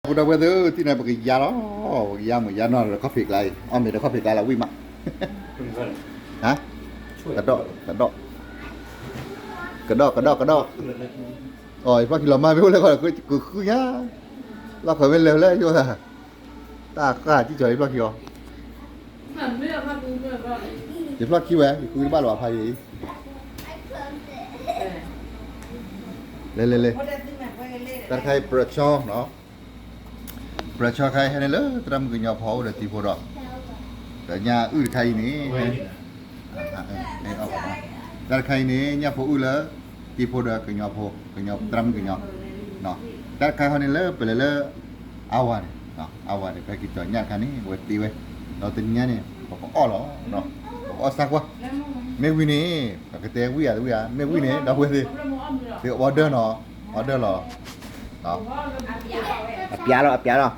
ဒီပုၢ်ဝဲၢ်သ့ၣ်ဧၢ, တနံၤအံၤ ပကယါလီၤ, ပကယါမုာ်ယါနီၢ်ဒီး coffee ကျါအံၤ, အီၣ်မ့ၤဒီး coffee ကျါလီၤ ဝံၣ်မး, ဟါ, ကဒီး, ကဒီး, ကဒီး, ကဒီး, ကဒီး, အီ ယဖျီၣ်ခံလီၤမၢ် မ့ၢ်အိၣ်လၢခီ ကဃုညါ, လီၢ်ခီမ့ၢ်လဲၤဖဲလဲၣ် ယိၣ်သး, တၢ်ဃၢ်ကံၣ်ကီၤ ယဖျီၣ်ခံအီၤ ယဖျီၣ်ခံဝဲ ယဃုတဘၣ်လၢၤဘၣ်ဖးယံၤအံၤ, လဲၤလဲၤလဲၤ, တၢ်တခါအံၤ ပရၢဆီနီၤ, ပရၢဆီခါအံၤဟဲန့ၣ်လၢ သရၣ်မုၣ်ကညီဖိအိၣ်ဒီးတံၤဖိဒီး, ဒီးညၣ်အုၣ်တခါအံၤန့ၣ် တၢ်တခါအံၤန့ၣ် ညၣ်ဖိအုၣ်လၢ တံၤဖိဒီးကညီဖိ, ကညီ သရၣ်မုၣ်ကညီ, တၢ်တခါခီန့ၣ်လၢပလဲၤလၢ အါဝၤန့ၣ်, အါဝၤန့ၣ် ဖဲက့ၤကီၤညၣ်တခါန့ၣ် ဝဲတ့ဝဲ, ဒီးတနံၤညါန့ၣ် ပကအီၣ်လီၤ, ပကအီၣ်စၢ်ကွၢ်, မ့ၢ်ဝံၤန့ၣ် ပကတဲဝံၣ်ဧါတဝံၣ်ဧါ, မ့ၢ်ဝံၣ်န့ၣ် ဒီပုၢ်ဝဲၢ်သ့ၣ်, သ့ order နီၤ, order လီၤ, အပျးလီၤ အပျးလီၤ လဲ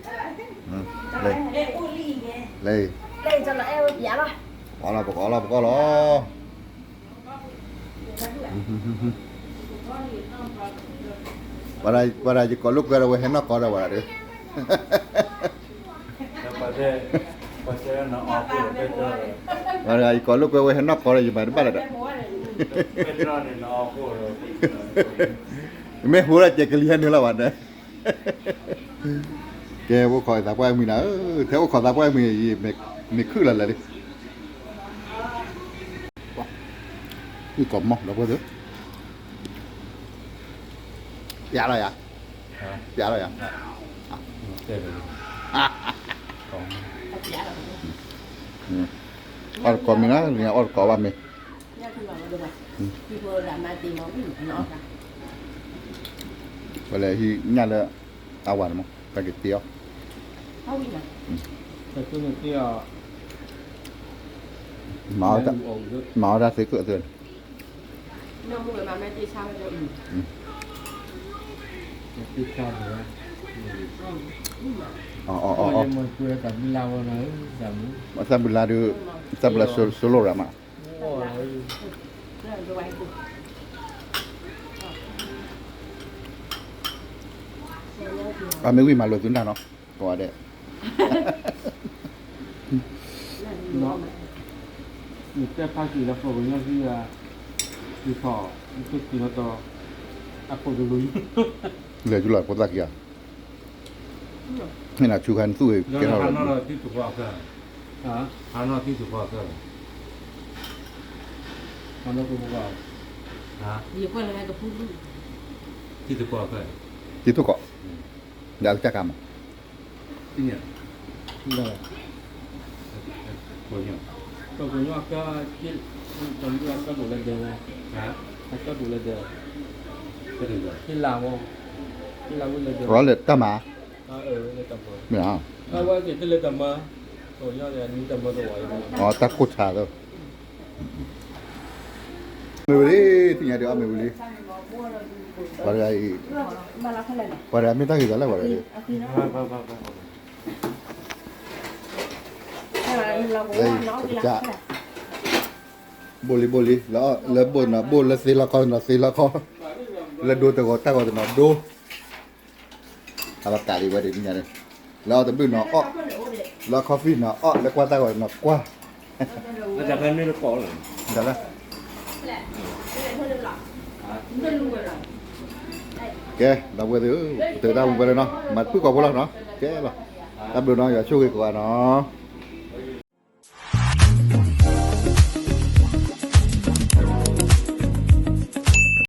ၤ, လဲၤ, ပကအီၣ်လီၤ ပကအီၣ်လီၤ ပကအီၣ်လီၤ, ဝဲဒၣ်ယကိးလိာ်ကွဲဒီးဝဲဟဲနီၢ်ကီၢ်ဒီးဝဲဒၣ်ဒီး, ဝဲဒၣ်ယကိးလိာ်ကွဲဝဲဟဲနီၢ်ကီၢ်ဒီး ယမၤတဘၣ်လၢၤဒီး, မ့ၢ်ဟူလၢကဲကလံၤဟဲနုာ်လီၤဘၣ်ဒီး ကဲ အိၣ်ခိးသးပှၢ်မုၢ်နၤဧၢ, ထဲအိၣ်ခိးသးပှၢ်မုၢ် မ့ၢ်ခုၣ်လီၤလၢာ်လံ, အုၣ်ကီၤမီၢ်ဒီပုၢ်ဝဲၢ်သ့ၣ်, ပျးလီၤယၤ, ပျးလီၤယၤ, အီၣ်တကိးမ့ၢ်နၤ, အီၣ်တကိးဘၣ်မ့ၢ် ဝဲလဲၤဟံးညၣ်လၢ အဝၤန့ၣ်မး တၢ်က့ၤတ့အီၣ်, မၤအီၣ်တၢ်သ့ကၢၢ်အသုးန့ၣ်, သးဘုလါဒုး သးဘုလါစိလိၣ်ရၤမး, အမ့ၢ်ဝံၣ်မၤလိာ်သုနၢ်နီၤ ကိးဂၤဒဲး, နတဲဖးက့ၤလၢပှၤကညီဟံၣ်ဧါ, နထီၣ်နက့ၤက့ၤလီၤတီၤ, အခိၣ်တလိၤ, လဲၤယူၤလီၤဖိသၣ်ခံဂၤ, မ့ၢ်နဆူခါနသူၣ်ဝဲကဲထီၣ်လီၤ, ဟါနီၢ်သံတပှၢ်ခဲ, ဟါနီၢ်သံတပှၢ်, သံတပှၢ်ခဲ, သံတပှၢ်ခဲ, ဒီးအကစၢ်ကါမး, ပှၤကညီအကၢ, တမုၢ်အကၢဒိၣ်လၢဒၢး, အကၢဒိၣ်လၢဒၢး, ဟ့ၣ်လၤမး, ဟ့ၣ်လၤဝံၤလၢဒၢး, လၢတၢ်မၤ, မ့ၢ်ဧါ, အဝဲက့ၤတလၢတမၢ, အတၢ်ခိၣ်ဆါသၢ မ့ၢ်ဝံၤလံ, သ့ၣ်ညါဒံးအီၣ်မ့ၢ်ဝံၤလံ, ပှၤတဂၤအံၤ, ပှၤတဂၤမ့ၢ်တၢ်ဂ့ၤသးလၢပှၤတဂၤအံၤ, လၢအံၤ, ပကစၢ်, ဘိၣ်လံဘိၣ်လံ, လၢဘိၣ်နီၤ ဘိၣ်လၢသ့လီခီနီၤသ့လီခီ, လၢဒိတဂီၤတၢ်ဂီၤတနီၤဒိ အဘၣ်ကးလံဝဲဒ်န့ၣ်ညါန့ၣ်, လၢအီၣ်တဘျုးနီၤအီၣ်, လၢ coffee နီၤအီၣ်, လၢကွၢ်တၢ်ဂီၤနီၤကွၢ်, တၢ်လၢ, ကဲ ဒီပုၢ်ဝဲၢ်သ့ၣ်ဧၢ, ပတုာ်တၢ်မူကွဲလၢနီၤ, မၤတပုၢ်ကိးဖိလီၤနီၤ, ကဲလီၤ, တၢ်ဘျုးနီၤ ယွၤဆိၣ်ဂ့ၤကိးဂၤနီၤ.